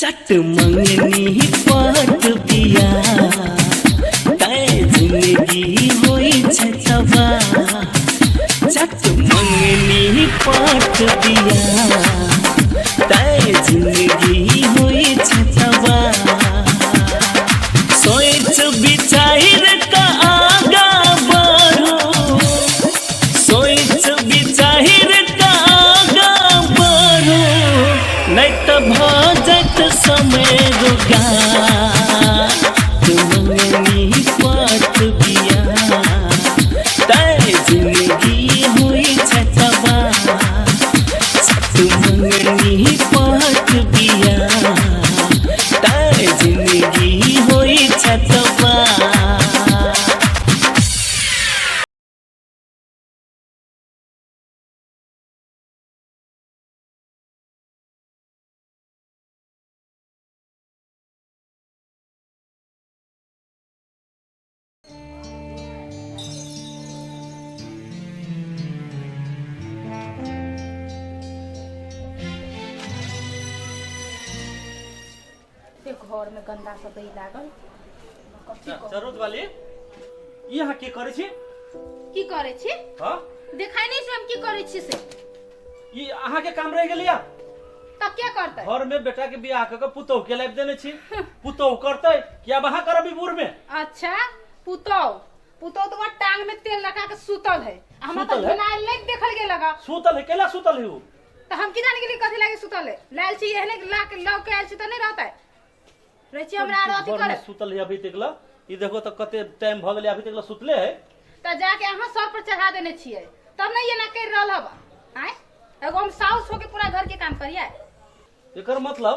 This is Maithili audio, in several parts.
चट मंगनी पट बिया तै जिंदगी होइ छै तबाह। चट मंगनी पट बिया तै जिंदगी होइ छै तबाह। सोच विचार क आगा बढ़ो, सोच विचार क आगा बढ़ो, नहीं त भ जात समय रोगा। मंगनी पट बिया तै जिंदगी होइ छै तबाह। मंगनी पट बिया तै जिंदगी होइ छै तबाह। घर में गंदा सब दही लागल। कथी कहू? जरूरत वाली, ई अहाँ की करै छी? की करै छी? हाँ। देखाइ नहीं छै हम की करै छी से। ई अहाँ के काम रह गेल या? तब क्या करतै? घर में बेटा के बियाह क के पुतोह के लाबि देने छी, पुतोह करतै कि आब अहाँ करब ई बूढ़ में? अच्छा पुतोह, पुतोह तो वह टांग में तेल लगा के सुतल है। आ हमरा तो सुतल है? घिनायल नहीं देखल गेल लगा। सुतल है? केला सुतल है उ? तो हम की जाने गेली कथी लागे सुतल है। लायल छी एहने ला के लव के आयल छी त नहीं रहतै। रहै छी हमरा आरो अथी घर में करे। सुतल है अभी तक ला। ई देखो तो कते टाइम भ गेलै अभी तक ला सुतले है। त जाके अहाँ सर पर चढ़ा देने छियै तब नहीं एना कर रहल हब। आँय एगो हम साउस होके पूरा घर के काम करिए। एकर मतलब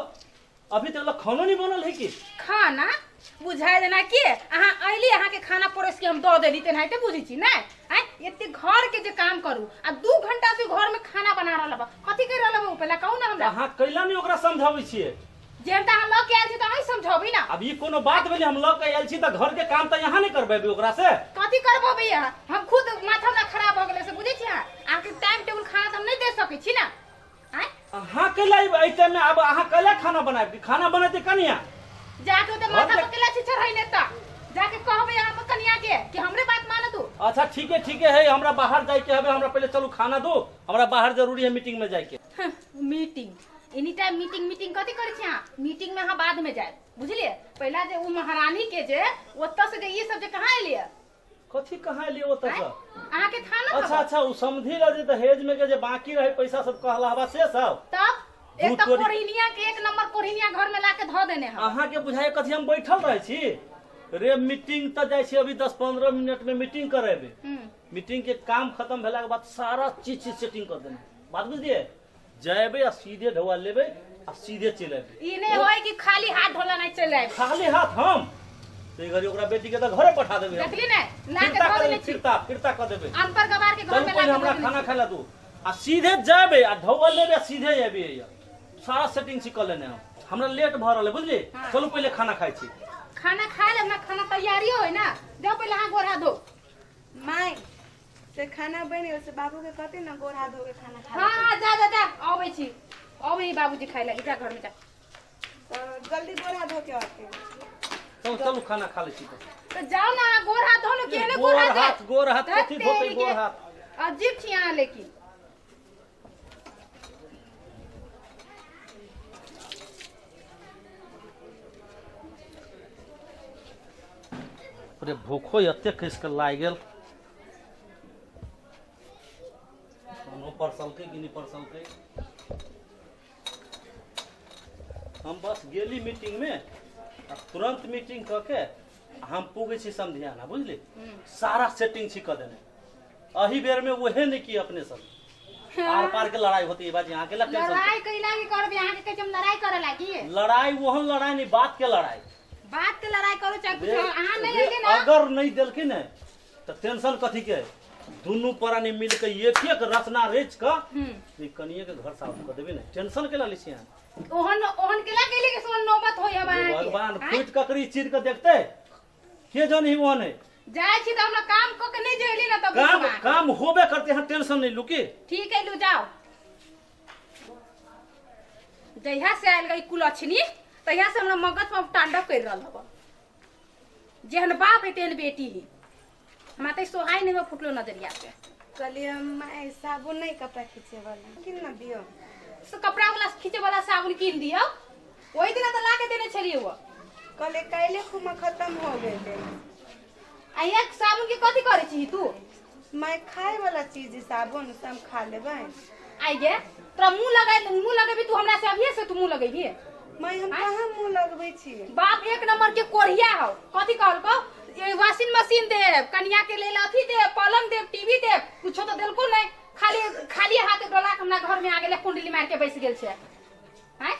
अभी तक ला खानो नहीं बनल है की? खाना बुझाय जेना कि अहाँ अयली अहाँ के खाना परोस के हम दऽ देली तेनाहिते बुझै छी ने। आँय एते घर के जे काम करू आ 2 घंटा से घर में खाना बना रहल हब, कथी कर रहल हब? पहला कहू ना हमरा। अहाँ कैला नहीं ओकरा समझाबै छियै? जे हम तऽ अहाँ लऽ के आयल छी तऽ अहीं समझाबी ना। अब ई कोनो बात भेलै? हम लऽ के आयल छी तऽ घर के काम तऽ यहाँ नहीं करबेबै ओकरा से। कथी करबेबै अहाँ? हम खुद माथा हमरा खराब भऽ गेलै से बुझै छी अहाँ? अहाँके टाइम टेबुल खाना तऽ हम नहि दे सकै छी ना। आँय अहाँ कैला एहि टाइम में आब अहाँ कैला खाना बनायब? खाना बनेतै कनिया? जाके ओते घर माथा के पर केला छी चढ़ैले तऽ जाके कहबै अहाँ पर कनिया के कि हमरे बात मानत तू। अच्छा ठीक है, ठीक है, हमरा बाहर जाय के हबे, हमरा पहले चलू खाना दो, हमरा बाहर जरूरी है मीटिंग में जाय के। हँ, मीटिंग एनी टाइम मीटिंग मीटिंग कथी करै छी अहाँ? मीटिंग में अहाँ बाद में जायब बुझलियै। पहला जे उ महारानी के जे ओतऽ से जे ई सब जे कहाँ एलियै? कथी कहाँ एलियै ओतऽ से? अहाँ के था ना अच्छा खबर? अच्छा उ समझी रह जे दहेज में के जे बाकी रहे पैसा सब कहला हवा से सब। तब एक दू तो तोरी कोरिनिया के एक नंबर कोरिनिया घर में लाके धऽ देने हम। अहाँ के बुझाय कथी हम बैठल रहे छी रे? मीटिंग तऽ जाइ छी अभी 10-15 मिनट में मीटिंग करेबे। मीटिंग के काम खत्म भेला के बाद सारा चीज चीज सेटिंग कर देने। बात बुझलियै? जेबै आ सीधे ढौआ लेबै आ सीधे चलि अयबै। ई नहि होय कि खाली हाथ ढोला नहीं चलि आयब। खाली हाथ हम तो ई घड़ी ओकरा बेटी के तऽ घरे पठा देबै हम। देखली ने ला के फिरता धऽ कर देने देबै, छी। फिरता फिरता कऽ देबै। अनपर गवार के घर चलू में पहिले ला के हमरा धऽ देने खाना छी। खाय ला दू आ सीधे जेबै आ ढौआ लेबै आ सीधे अयबै। सारा सेटिंग छी कऽ लेने हम। हमरा लेट भऽ रहल है बुझली। हाँ। चलू पहिले खाना खाइ छी। खाना खा लेब ना, खाना तैयारी होय ना। जाओ पहिले अहाँ गोड़ हाथ धो। माय से खाना बनि गेल से बाबू के कहते ना गोड़ हाथ धो के खाना खा। हाँ हाँ जा जा जा अबै छी, अबै बाबूजी खाइ लागी, जा घर में जा। तो जल्दी गोड़ हाथ धो के आते। चलू चलू खाना खा लै छी तऽ। तो जाओ ना अहाँ गोड़ हाथ धो लो, केहने गोड़ गोड़ हाथ हाथ गोड़ हाथ धत कथी धोतै तेरी गोड़ के। हाथ? अजीब छी अहाँ लेकिन। अरे भूखो एते कस के लागि गेल। कोनो परसलकै कि नहि परसलकै? हम बस गेली मीटिंग में आ तुरंत मीटिंग कऽ के हम पुगै छी समधियाना बुझली। सारा सेटिंग छी कऽ देने। अही बेर में ओहे नहीं की अपने सब आर पार के लड़ाई होती है बाजी। अहाँ के टेंशन लड़ाई कैला की करब? अहाँ के कहै छी हम लड़ाई करे लागी? लड़ाई ओहन लड़ाई नहीं, बात के लड़ाई। बात के लड़ाई करू चाहे कुछ, अहाँ नहीं रे, अइली ना। अगर नहीं देलखिन ने तऽ टेंशन कथी के? दुनू प्राणी मिल के एक एक रचना रच के ई कनिए के घर साफ कऽ देबै ने। टेंशन केला लै छी अहाँ? ओहन ओहन केला केली के सोन नौबत होय हम अहाँ के। भगवान आँय? फूटि ककरी चीर के देखते के जानी ओहन है। जाइ छी तऽ हमरा काम कऽ के नहीं जइली ना तब काम बुझब अहाँ। काम होबे करते हैं, टेंशन नहीं लुकी। ठीक है लू जाओ। जहिया से आयल गई कुलक्षणी तहिया से हमरा मगज में तांडव कर रहल हब। जेहन बाप है तेहन बेटी ही, हमरा तो सोहाई नहीं फुटलो नजरिया से। कहलिए माय साबुन नहीं कपड़ा खींचे वाला किन ना दियो। से कपड़ा वाला खींचे वाला साबुन कीन दियो, वही दिन तो ला के देने छलिए वो। कहले काल्हे खुमा खत्म हो गेलै। आ एक साबुन के कथी करे छी तू? माय खाए वाला चीज है साबुन, से हम खा लेबै। आई गे तोरा मुंह लगाई, मुंह लगेबी तू हमरा से अभिये से तू मुंह लगेबी? माय हम कहाँ मुंह लगबै छी? बाप एक नंबर के कोढ़िया हो। कथी कहलको? ये वॉशिंग मशीन देब, कनिया के लेल अथी देब, पलंग देब, टीवी देब, कुछो तो देलको नहीं। खाली खाली हाथ डोला के हमरा घर में आ गेले, कुंडली मार के बैस गेल छै। हैं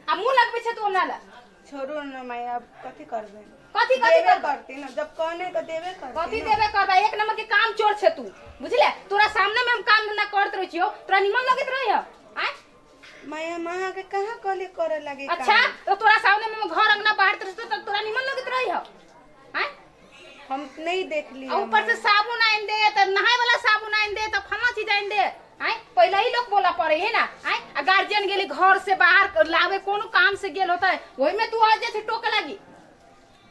आ मुंह लगबै छै तू हमरा ला? छोड़ू न माय, अब कथी करबै? कथी कथी देबे करबै? करती न, जब कहने तो देबे करती कथी न। देबे करबै? एक नंबर के काम चोर छै तू, बुझले? तोरा सामने में हम काम धंधा करत रहै छियौ, तोरा निमन लगैत रहै हौ? आँय माय हम अहाँ के कहाँ कहली करे लगे? अच्छा तो तोरा सामने में हम घर अंगना बाहर रहै छियौ त तोरा निमन लगैत रहै हौ? आँय हम नहीं देखली। आ ऊपर से साबुन आनि दे, त नहाय वाला साबुन आनि दे, त फलां चीज आनि दे। आँय पहिले ही लोग बोला पड़े है ना। आँय आ गार्जियन गेली घर से बाहर लावे कोनो काम से गेल होता है, वही में तू आ जाए छै टोके लागी।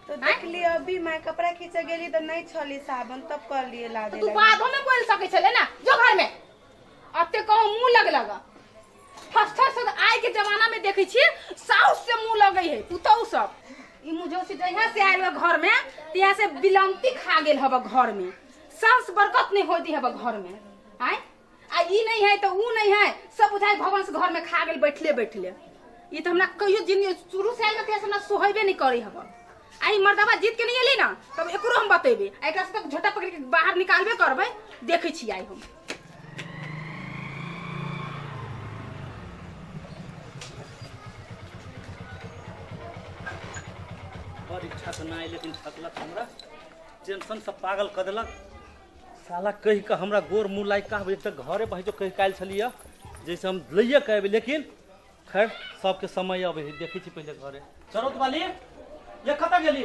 तो देखली अभी माय कपड़ा खींचे गेली तो नहीं छली साबुन, तब कर लिए ला तो दे तू लगी। बादो में बोल सके छले ना, जो घर में अते कहूँ मुंह लग लगा फर्स्ट फर्स्ट आइ के जमाना में देखै छियै साउस से मुंह लगै है पुतहु सब। ई मुझो से जहिया से आयल बा घर में तिया से बिलंती खा गेल हब घर में, साउस बरकत नहीं होती हब घर में। आय आ ई नहीं है तो ऊ नहीं है, सब बुझाइ भगवान से घर में खा गेल बैठले बैठले। ई तो हमरा कहियो जिंदगी शुरू से आयल ना तिया से हमरा सोहेबे नहीं करे हब। आ ई मर्दबा जीत के नहीं एली ना तब एकरो हम बतेबे, आ एकरा से तक झोटा पकड़ के बाहर निकालबे करबै, देखै छी आइ हम। बड़ इच्छा तऽ नहि, लेकिन ठकलक हमरा, टेंशन से पागल कऽ देलक साला। कहि कऽ हमरा गोर मुँह लागि कऽ एक तऽ घरे पहुँचो कहि कऽ आयल छलियै जैसे हम लैए कऽ अयबै, लेकिन खैर सबके समय अबै है। देखै छी पहिले घरे चरौत वाली ये कतऽ गेली?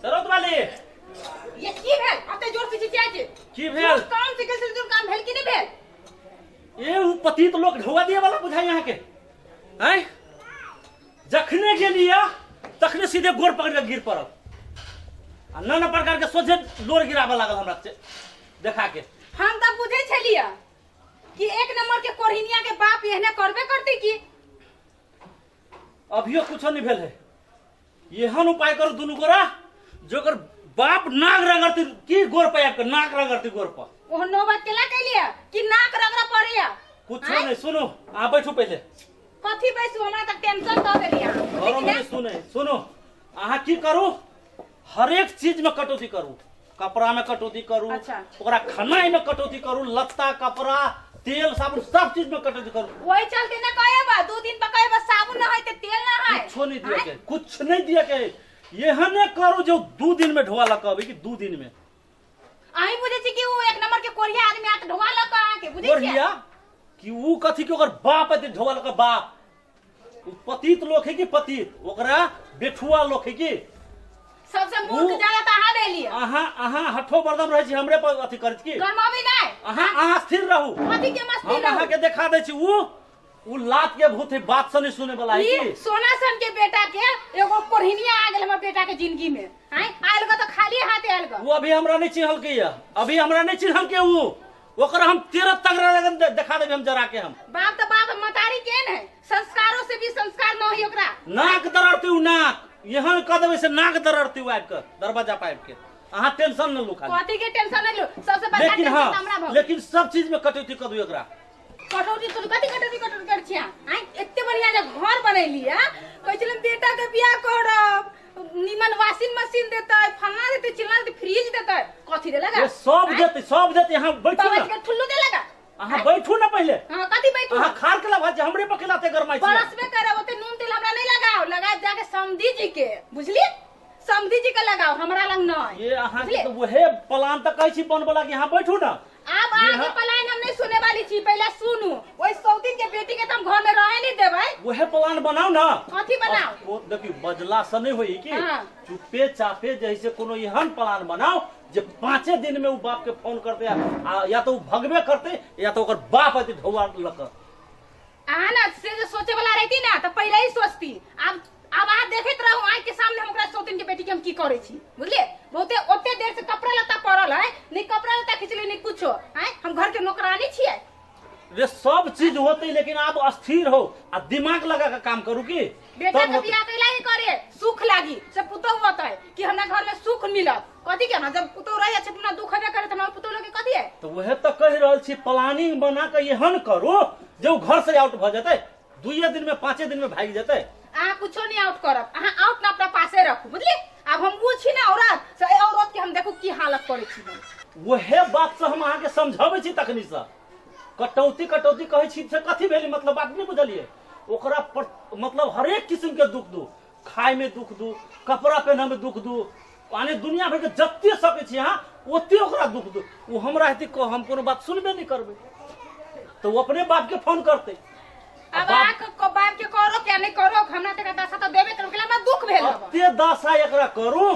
चरौत वाली ये की भेल अते जोर से चिचियाइ छी? की भेल? काम से गेल छली, काम भेल कि नहि भेल? ए उ पतित लोग ढोआ दिए वाला बुझाइ अहाँके। आँय जखने गेलियै तखने सीधे गोर पकड़ के गिर पड़ल आ नाना प्रकार के सोझे लोर गिराबऽ लागल हमरा देखा के। हम तऽ बुझै छलियै कि एक नंबर के कोढ़िनिया के बाप एहने करबे करते की। अभियो कुछो नहीं भेल है, एहन उपाय करू दुनू गोरा जोकर बाप नाक रगड़ती की गोर पर आबि के नाक रगड़ती गोर पर। ओहन नौबत केला कैलियै कि नाक रगड़ पड़ैया? कुछो नहीं, सुनू अहाँ बैठू पहिले। कथी बैसू? हमरा तऽ टेंशन दऽ देलियै अहाँ। घरो में सुने, सुनू अहाँ की करू, हरेक चीज में कटौती करू, कपड़ा में कटौती करू। अच्छा। ओकरा खानाइ में कटौती करू, लत्ता कपड़ा तेल साबुन सब चीज में कटौती करू। वही चलते ना कहे बा 2 दिन पर कहे बा साबुन ना है ते तेल ना है। कुछो नहीं दिया के, कुछ नहीं दिया के, एहने करू जो 2 दिन में ढोआ लक अबै कि 2 दिन में। अहीं बुझै छी कि ऊ एक नंबर के कोढ़िया आदमी आके ढोआ लक अहाँके बुझै छियै? कोढ़िया कि ऊ कथी के ओकर बाप एते ढोआ लक बाप, ऊ पतित लोक है कि पतित, ओकरा बेठुआ लोक है कि सबसे मूर्ख ज्यादा तऽ अहाँ भेलियै। अहाँ अहाँ हठो बरदम रहै छी हमरे पर अथी करै छी की? गरमाबी नहि। अहाँ अहाँ स्थिर रहू। कथी के मस्ती हम रहू? अहाँ के देखा दै छी ऊ लात के भूत है, बात से नहीं सुने वाला है ई की? सोना सन के बेटा के एगो कोढ़िनिया आ गेल हमर बेटा के जिंदगी में। आय आयल ग तऽ खाली हाथे आयल ग। वो अभी हमरा नहीं चिन्हलकै या, अभी हमरा नहीं चिन्हलकै ऊ, ओकरा हम तेरह तगड़ा लगन देखा देबै हम जरा के हम। बाप तऽ बाप, मतारी केहन है, संस्कारों से भी संस्कार न है ओकरा। नाक दरड़ती ऊ नाक, यहाँ कह देबै से नाक दरड़ती ऊ आबि के दरवाजा पर आबि के। अहाँ टेंशन न लू खाली। कथी के टेंशन न लू, सबसे बड़का लेकिन टेंशन हाँ, तऽ हमरा भऽ गेल। लेकिन सब चीज में कटौती कऽ दू एकरा। कटौती तू कथी कटौती कटौती कर छिया? आय एते बढ़िया जे घर बनेली है, कहै छलै बेटा के बियाह करब, निमन वॉशिंग मशीन देतै, फलना देतै, चिलना देतै, फ्रिज देतै, कथी देलक? ये सब देतै, सब देतै। अहाँ बैठू तब ना, के ठुल्लू देलक। अहाँ बैठू ना पहिले। हां कथी बैठू? अहाँ खार के लाभ हमरे पर खिलाते गरमाइ छी। बरसबे करब, ओते नून तेल हमरा नहीं लगाओ, लगा जाके समधी जी के, बुझली? समधी जी के लगाओ, हमरा लग नहीं। ये अहाँ के बुझलिए? तऽ वहे प्लान तऽ कहै छी बनबला कि अहाँ बैठू ना। आब आगे प्लान हम नहीं सुने वाली छी, पहले सुनू। ओइ सौतीन के बेटी के त हम घर में रहे नहीं देबै। वहे प्लान बनाउ ना। कथी बनाउ? ओ देखियौ बजला से नहीं होई कि हाँ। चुपे चापे जैसे कोनो एहन प्लान बनाओ जे 5 दिन में उ बाप के फोन करते आ या तो उ भगबे करते या तो ओकर बाप अथी ढौआ लक। अहाँ ना से जे सोचे वाला रहती ना तऽ पहिले ही सोचती। आब अहाँ देखैत रहू आँखि के सामने हम ओकरा सौतिन के बेटी के हम की करै छी, बुझलिए? बहुते ओते देर से कपड़ा लत्ता पड़ल है, नहीं कपड़ा लत्ता खिचली नहीं कुछो। आँय, हम घर के नौकरानी छियै। रे सब चीज होते, लेकिन आब अस्थिर हो आ दिमाग लगा के काम करू की बेटा तब के होतै। बियाह कैला ही करे सुख लागी से पुतोह होतै कि हमरा घर में सुख मिलत। कथी के ना जब पुतोह रहे छै अपना दुख हेबे करे त हमरा पुतोह लोग के कथी है? तो वह तो कह रहल छी, प्लानिंग बना के एहन करू जे उ घर से आउट भ जेतै, दुइये दिन में पांचे दिन में भागि जेतै। अहाँ कुछो नहीं आउट करब, अहाँ आउट ना अपना पासे रखू, बुझली? आब हम उ छी ना औरत से ए औरत के हम देखू की हालत करै छी हम। वहे बात से हम अहाँ के समझाबै छी तखनी से। कटौती कटौती कहै छी से कथी भेलै, मतलब बात नहीं बुझलियै। ओकरा पर मतलब हरेक किस्म के दुख दू, खाय में दुख दू, कपड़ा पहने में दुख दू, माने दुनिया भर के जते सकै छी अहाँ ओते ओकरा दुख दू। ओ हमरा हेतै हम कोनो बात सुनबे नहीं करबै तो ओ अपने बाप के फोन करतै। अब अहाँ के बाप के करो क्या नहीं करो, हमरा तक दशा तो देबे करू, हमरा दुख भेल हब। एते दशा एकरा करू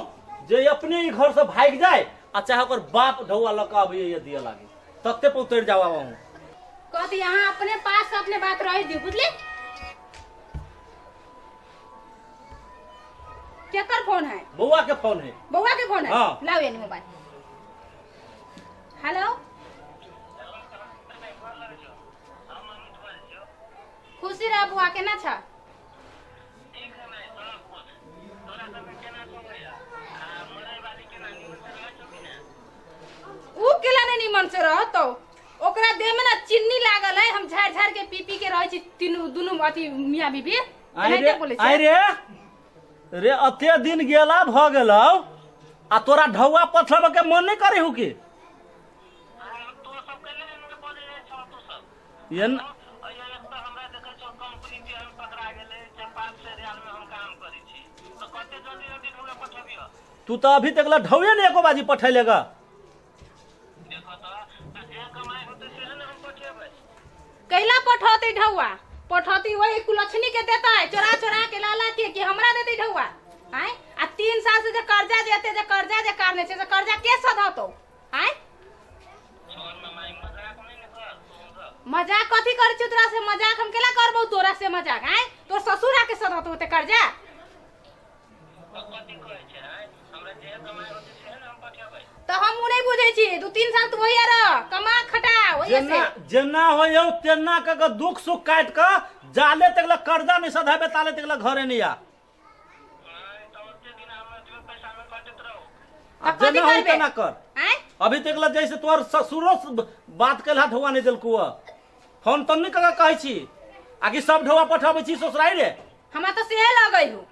जे अपने ही घर से भागि जाए आ चाहे ओकर बाप ढौआ लऽ कऽ अबैया दिअ लागे तते पर उतरि जाओ अहूँ। कहती अहाँ अपने पास अपने बात रह दियो, बुझली? केकर फोन है? बौआ के फोन है। बौआ के फोन है? हाँ। लाओ ये मोबाइल। हेलो, खुशी रह बुआ, केना छ? ऊ केला नहीं निमन से रहतो, ओकरा देह में ना चीनी लागल है, हम झाड़ झाड़ के पी पी के रहै छी तीनू दुनू अथी मियाँ बीबी। आइ रे, एनाहिते बोलै छै। आइ रे रे, अते दिन गेला भ गेलौ आ तोरा ढौआ पथरब के मन नहीं करे हु की? ये न- तू तो अभी तक ला ढौए नहीं एको बाजी पठैलेगा। कैला पठौती ढौआ? पठौती वही कुलक्षणी के देता है चोरा चोरा के लाला के कि हमरा देते ढौआ? आय, आ 3 साल से जे कर्जा जेते जे कर्जा जे कारने छै से कर्जा के सधतो? आय, मजाक कथी करै छी तोरा से? मजाक हम केला करबौ तोरा से मजाक? आय, तोर ससुर आके सधतो होते कर्जा? तऽ हम उ नहि बुझै छी, 2-3 साल तू वही रह, कमा खटा वही से। जेना जेना होय तेना क के दुख सुख काटि के जाले तक ला कर्जा नहीं सधाबे ताले तक ला घरे नहीं आ। तऽ कथी जेना होय करबे? तेना कर। आँय? अभी तक ला जैसे तोहर ससुरो से बात कैला ढौआ नहीं देलकू ह। फोन तन नहीं कऽ कहै छी आकि सब ढौआ पठाबै छी ससुरारि रे? हमरा तऽ सेहे लगै हो।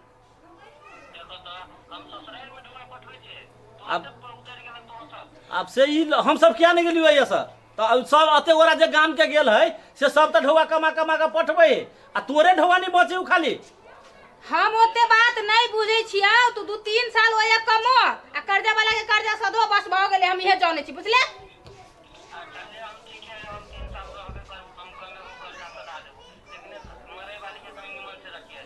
अब से ई हम सब किया नहीं गेलियो ये सर? तो सब अते गोरा जे गाम के गेल है से सब तऽ ढौआ कमा कमा के पठबै आ तोरे ढौआ नहीं बचे खाली। हम ओते बात नहीं बुझै छियौ, तू 2-3 साल ओया कमो आ कर्जा वाला के कर्जा सधो, बस भऽ गेलै, हम इहे जानै छी, बुझले?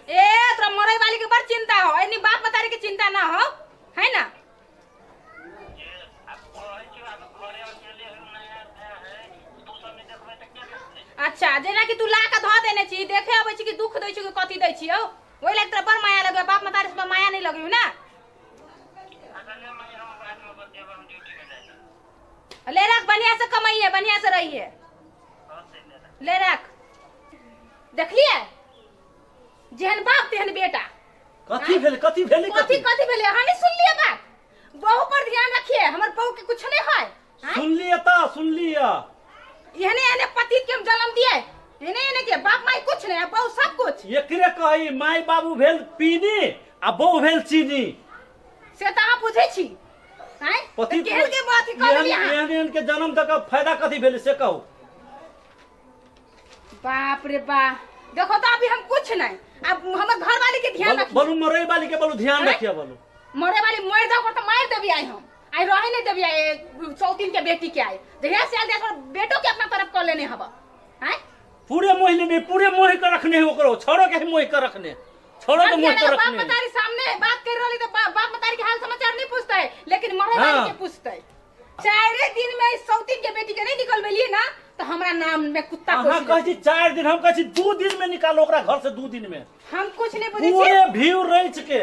ए तोरा मरै वाली के बड़ चिंता हो, एनी बाप मतारी के चिंता ना हो, है ना? अच्छा, जेना कि तू ला के धऽ देने छी, देखे अबै छी कि दुख दै छी कि कथी दै छी हौ, ओहि लागि तोरा बड़ माया लगै, बाप मतारी से माया नहीं लगै ना? ले रख, बढ़िया से कमाइए, बढ़िया से रहिए, ले रख। देखलिए जेहन बाप तेहन बेटा। कथी भेल? कथी भेल? कथी कथी भेलै? अहाँ नहीं सुनलिए बात? बहू पर ध्यान रखिए, हमर बहू के कुछ नहीं है। सुनलिए तऽ सुनलिए। एहने एहने पति के हम जन्म दिए, एहने एहने के बाप माई कुछ नहीं, बहू सब कुछ। एकरे कही माई बाबू भेल पीनी आ बहू भेल चीनी। से तऽ अहाँ बुझै छी आँय? पति तऽ केहन के बात कऽ देलियै अहाँ? एहन एहन के जन्म दऽ कऽ फायदा कथी भेलै से कहू। बाप रे बा, देखो तो अभी हम कुछ नहीं, अब हमर घर वाली के ध्यान रखिए। बोलू मरे वाली के बोलू ध्यान आँय? रखिए बोलू। मरे वाली मर जाओ तो मार देबी आई, हम आई रहे नहीं देबी आई चौतीन के बेटी के आई जहिया से आयल देखो बेटो के अपना तरफ कर लेने हब। आँय? पूरे मोह लेने, पूरे मोह के रखने है ओकरो, छोड़ो के मोह के रखने, छोड़ो के मोह के बाप रखने। मतारी सामने बात कर रहली तो बाप मतारी के हाल समाचार नहीं पूछते है, लेकिन मरे वाली हाँ। के पूछते है। चारे दिन में इस सौतीन के बेटी के नहीं निकलबेलिए ना तो हमरा ना नाम में कुत्ता अहाँ पोसि कहै छी 4 दिन, हम कहै छी 2 दिन में निकालो ओकरा घर से, 2 दिन में। हम कुछ नहीं बुझै छी। पूरे भीड़ रच के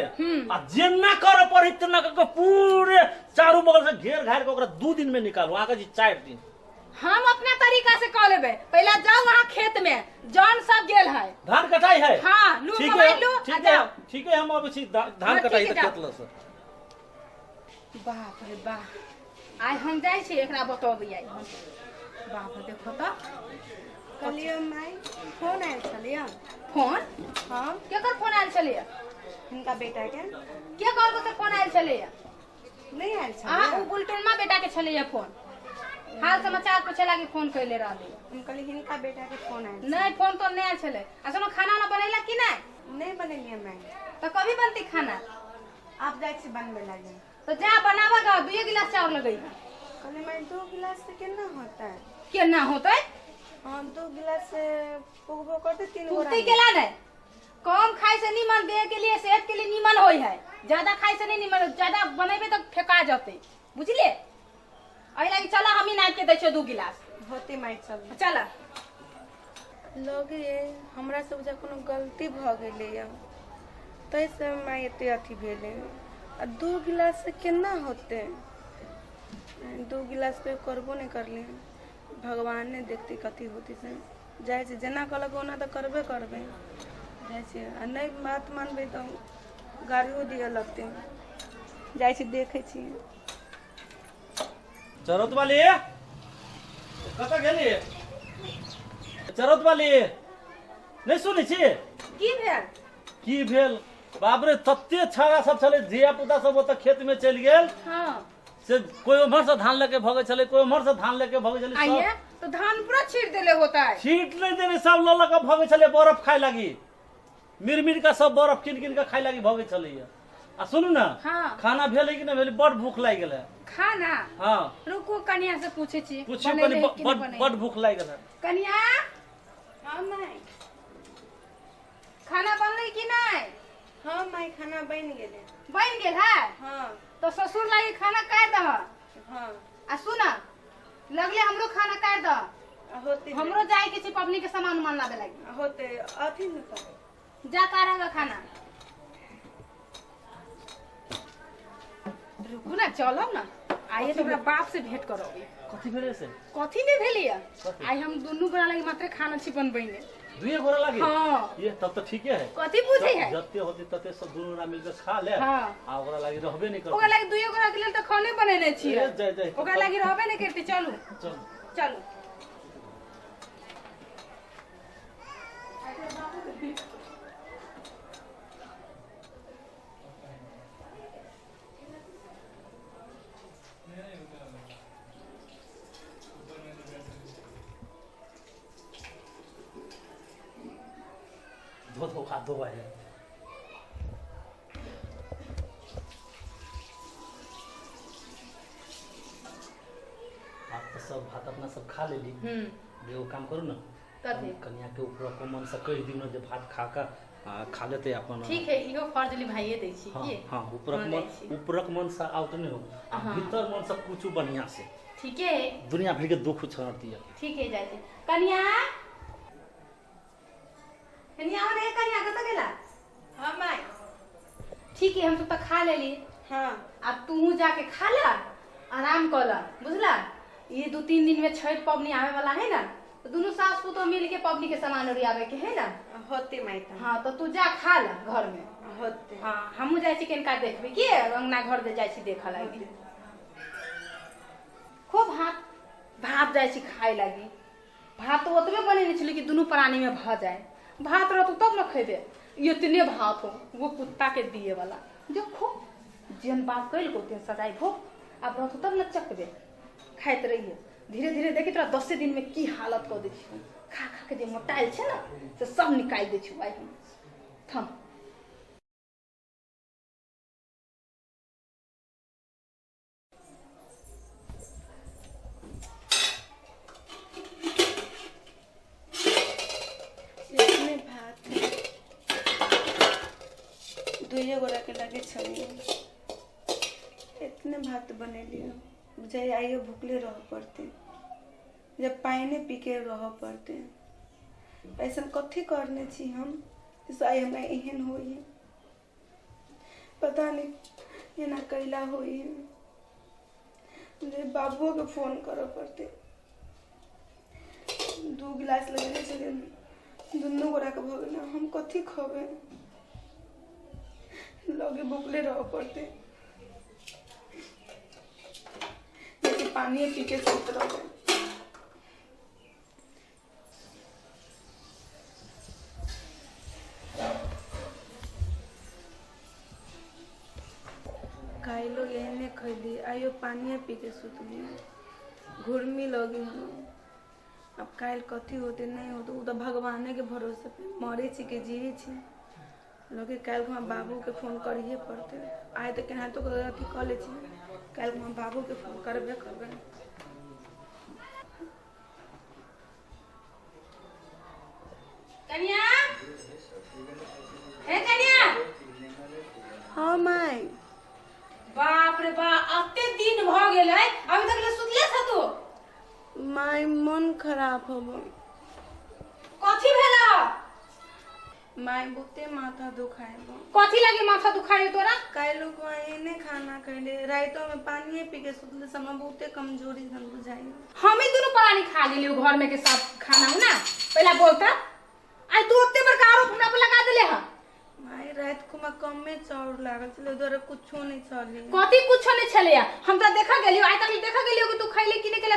आ जेना करे पड़े तेना कर के पूरे चारू बगल से घेर घार के ओकरा 2 दिन में निकालो। अहाँ कहै छी 4 दिन। हम अपना तरीका से कऽ लेबै। पहला जाओ वहाँ खेत में, जौन सब गेल है। धान कटाई है? हाँ, लू ठीक है, मोबाइल लू, आ ठीक है, जाओ। ठीक है, हम अबै छी धान हाँ, कटाई ठीक तऽ है, खेत लऽ से। बाप रे बाप, आइ हम जाइ छी एकरा बतबै आइ हम। बाप रे, देखो तऽ। कहलियै माय, फोन आयल छलियै। फोन? हाँ। केकर फोन आयल छलैया? हिनका बेटा के। के कहलको से फोन आयल छलैया? नहीं आयल अहाँ छलियै। ओ बुलटुनमा बेटा के छलैया फोन, हाल समाचार पूछे लागी फोन कैले रहली। हम कहलियै हिनका बेटा के फोन आयल। नहीं, फोन तो नहीं आयल छलै। आ सुनो, खाना उना बनेला कि नहीं? नहीं बनेलियै माय। तो कभी बनती खाना? आप जाइ छी बनबै लागी। तो जा बनावा गा, 2 गिलास चावल लगई। कहलियै माय, 2 गिलास से केना होतै? केना होतै? हाँ, 2 गिलास से पुगबो करतै 3 गोरा। पुगती केला नहीं, कम खाए से नीमन देह के लिए, सेहत के लिए नीमन होई है। ज्यादा खाए से नहीं नीमन, ज्यादा बनेबे तो फेका जते, बुझलिए? एहि लागी चला हम ही नाप के दै छियो 2 गिलास। होते माय, चल। चला। लगे हमरा से बुझा कोनो गलती भऽ गेलैया, ताहिसँ माय एते अथी भेलै। आ 2 गिलास से केना होतै? 2 गिलास कोइ करबो नहि करलै। भगवान ने देखतै कथी होतै से। जाइ छै जेना कहलक ओना तऽ करबे करबै। जाइ छै आ नहि बात मानबै तऽ गाड़ियो दिअ लगतै। जाइ छी देखै छी। चरौत वाली कतऽ गेली? चरौत वाली नहि सुनै छी? की भेल? की भेल? बाप रे, तते छाड़ा सब छलै, धिया पुता सब ओतऽ खेत में चलि गेल। हाँ। से कोई उम्हर से धान लेके भगै छलै, कोई उम्हर से धान लेके भगै छलै। आइए तो धान पूरा छीट देले होता है। छीट नहीं देने, सब लऽ लऽ के भगै छलै बरफ खाय लागी। मिर मिर के सब बरफ किन किन के खाय लागी भगै छलैया। आ सुनू ना, हाँ। खाना भेलै कि नहि भेलै? बड़ भूख लागि गेलै। खाना? हाँ। रुकू, कनिया से पूछे छी। पूछियौ बनेले कनि, है कि नहि बड़ बनेले? बड़ भूख लागि गेलै। कनिया? हाँ माय। खाना बनलै कि नहि? हाँ माय, खाना बनि गेलै। बनि गेल है? हाँ। तो ससुर लागी खाना काटि दह। हाँ। आ सुन, लगले हमरो खाना काटि दह। होते। हमरो जाय के छै पबनी के सामान उमान लाबे लागी। होते, अथी न तऽ। जा काढ़ खाना। रुकू ना, चलब ना, आइए तो ओकरा बाप से भेंट करबै। कथी भेलै से? कथी नहीं भेलैया? कथी? आइ हम दुनू गोरा लागी मात्र खाना छी बनबैने। दुए गोरा लागी? हाँ। ये तब तो ठीके है। कथी बुझै है? जते होते तते सब दुनू गोरा मिलके खा ले। हाँ। आ ओकरा लागी रहबे नहीं करते। ओकरा लागी दुइयो गोरा के लेल तऽ खाने बनेने छियै। ए, जाय, जाय। ओकरा लागी रहबे नहीं करते। चलू। चल। चलू। धो धो हाथ धो है। आप तो सब भात अपना सब खा लेली। एगो काम करू ना। कथी? कनिया के ऊपर को मन से कहि दियौ ना जे भात खा के खा लेते अपन। ठीक है, इहो फर्ज निभाइए दै छी। हाँ, की? हाँ, ऊपरक हाँ, मन दै छी। ऊपरक मन से आउट नहीं हो, आ हाँ। भीतर मन से कुछ बढ़िया से। ठीके है। दुनिया भर के दुख छाड़ दिया। ठीक है, जाइ छी। कनिया, कनिया आओ रे, कनिया कतऽ गेला? हाँ माय। ठीक है, हम सब तऽ खा लेली। हाँ। अब तू जाके खा ला, आराम कर ला, बुझला? ये 2-3 दिन में छठ पबनी आवे वाला है ना, तो दोनों सास पुतोह मिल के पबनी के सामान ओरियावे के है ना। होते माय तऽ। हाँ, तो तू जा खा ला घर में। होते। हाँ, हमहूँ जाइ छी कनिका देखबे की अंगना घर दे जाइ छी देखऽ लागी। खूब भात भात जाइ छी खाय लागी। भात तो ओतबे बनेने छलै कि दुनू प्राणी में भऽ जाए। भात रहतौ तब न खेबे। इतने भात हो वो कुत्ता के दिए वाला जो खूब जेहन बात कैलको तेहन सजाइ भो। आब रहतौ तब न चकबे, खाइत रहिए। धीरे धीरे देखी तोरा 10 दिन में की हालत कऽ दै छियौ। खा खा के जे मोटायल छै ने से सब निकालि दै छियौ आइ हम। थम। इतने भात दुइये गोरा के लगे छलियै, इतने भात बनेलियै, बुझाइए आइयो भुखले रह पड़तै। जब पानिए पी के रहऽ पड़तै। ऐसन कथी करने छी हम से आइ हमरा एहन होइए? पता नहि एना कैला होइए। जे बाबुओके फोन करऽ पड़तै। 2 गिलास लगेने छलियै, दुनू गोटाके भऽ गेलै। हम कथी खबै? लगे भुखले रहऽ पड़तै। देखिए पानिए पी के सुति रहबै। काल्हिो एहने खैली, आइयो पानिए पी के सुतली, घुर्मी लगी हम। अब काल्हि कथी होतै नहि होतै ओ तऽ भगवानेके भरोसे पे। मरै छी कि जीबै छी? लगे काल्हि हमरा बाबूके फोन करैए पड़तै। आइ तऽ केनाहितो कऽ अथी कऽ लै छी, काल्हि हमरा बाबूके फोन करबे करबै। कनिया, हे कनिया। हाँ माय। बाप रे बाप, अते दिन भ गेलै, अभी तक ले सुतले छ तू? माय मन खराब होबो। कथी भेला? माय बहुते माथा दुखाएबो। कथी लागे माथा दुखाए तोरा? काल्हि लोग एहने खाना खैले, राइतो में पानिए पी के सुतले, समय बहुते कमजोरी सन बुझाइ। हमें दुनू प्राणी खा लेली घर में के सब खाना हो ना। पहला बोलता आई तू ओते बड़का आरोप हमरा पर लगा देले हा। माय रात को कमे चाउर लागल छलै, ओहि दुआरे कुछो नहीं छलै। कथी कुछो नहीं छलै? हम तो देखा गेलियो, आइ तक देखा गेलियो कि तू खैले कि नहीं खैले।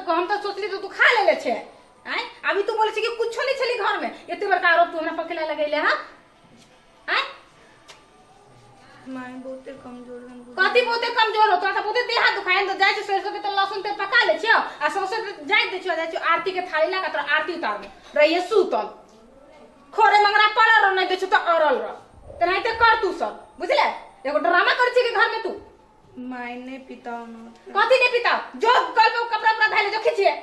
हम तो सोचली तो तू खा लेले छे। आइ अभी तू बोले छे कि कुछो नहीं छलै घर में, एते बड़का आरोप तू हमरा पर केला लगैले हा? आइ माय बहुते कमजोर हन। कथी बहुते कमजोर हो? तोरा तो बहुते देह हाथ दुखाए तो जाइ छै सरसों के तेल लहसुन तेल पका ले छियो आ सौंसे जाइत दै छियो, जाइ छियो आरती के थाली लगा तोरा आरती उतारबो। रहिए सुतल खोरे मंगरा पड़ल रह, नहीं दै छियो तो अड़ल रह। तेनाहिते कर तू सब, बुझले? एगो ड्रामा कर छी के घर में तू। माय नहीं पिताओ न। कथी नहीं पिताओ? जो कल पे कपड़ा उपड़ा धाले जो खींचिए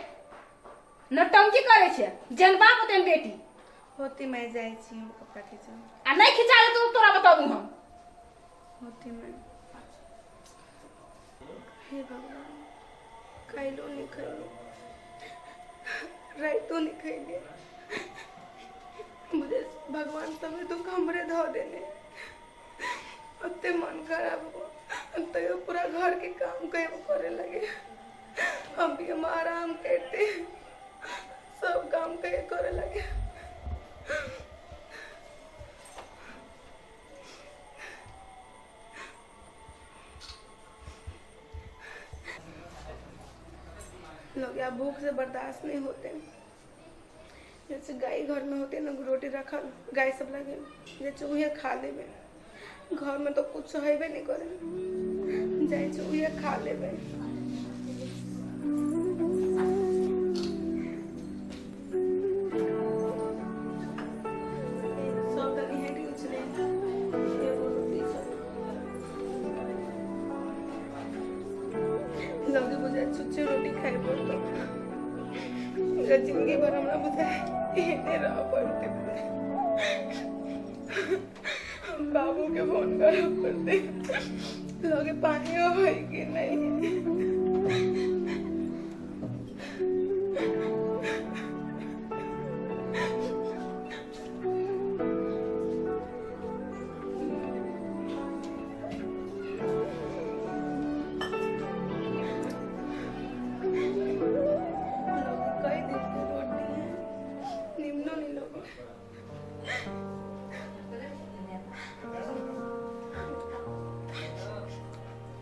नौटंकी करे छे, जेहन बाप तेहन बेटी। होती मैं जाइ छी हम कपड़ा खींचे। आ नहीं खिंचा ले तो तोरा बताबू हम। होती मैं। हे भगवान, खाइलो नहीं खैली, राइतो नहीं खैली, मुझे भगवान सब दुख हमरे धो देने। ओते मन खराब हो तैयो पूरा घर के काम कहीं करे लगे। अभी हम आराम करते सब काम कहीं करे लगे। लोग यहाँ भूख से बर्दाश्त नहीं होते। जैसे गाय घर में होते ना, रोटी रखल गाय सब लगे जैसे उहे खा लेबे। घर में तो कुछ हेबे नहीं करे, जाइ छै उहे खा लेबे। सब तनी हेट गेल छलै, एगो रोटी सब लगे बुझाय छुच्छे रोटी खाइ पड़तो। जिंदगी भर हमरा बुझाय एहने रह पड़ते। बाबू के फोन करऽ पड़ते, लगे पानी है कि नहीं। लोग कई दिन के रोटी है, निम्नो नहीं लोग।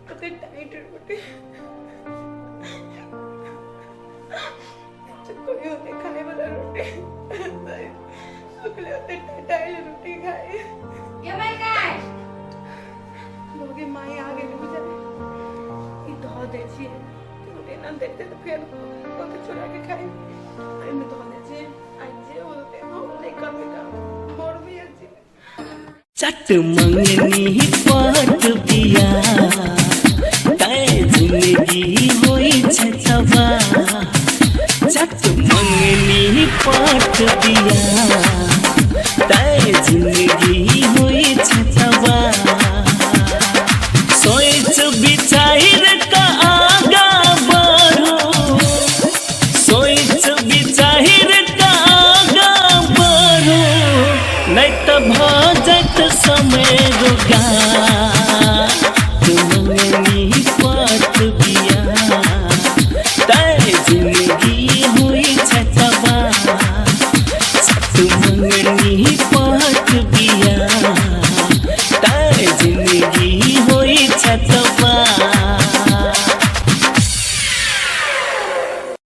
कते टाइट रोटी, कोई होते खाए वाला रोटी, सुखले होते टाइट रोटी खाए। ये मैं काय लोगे माई आ गेली बुझा ई धो दै छियै रोटी ना देखते तो फेर ओते चुरा के खाई। एहिमे धो दै छियै, आ जे होते हम नहीं करबै काम, मरबै छी। चट मंगनी पट बिया तै जिंदगी होई छै तबाह। चट मंगनी पट बिया तै जिंदगी होई छै तबाह। सोच विचार का आगा बढ़ो, सोच तऽ भऽ जाइत समय।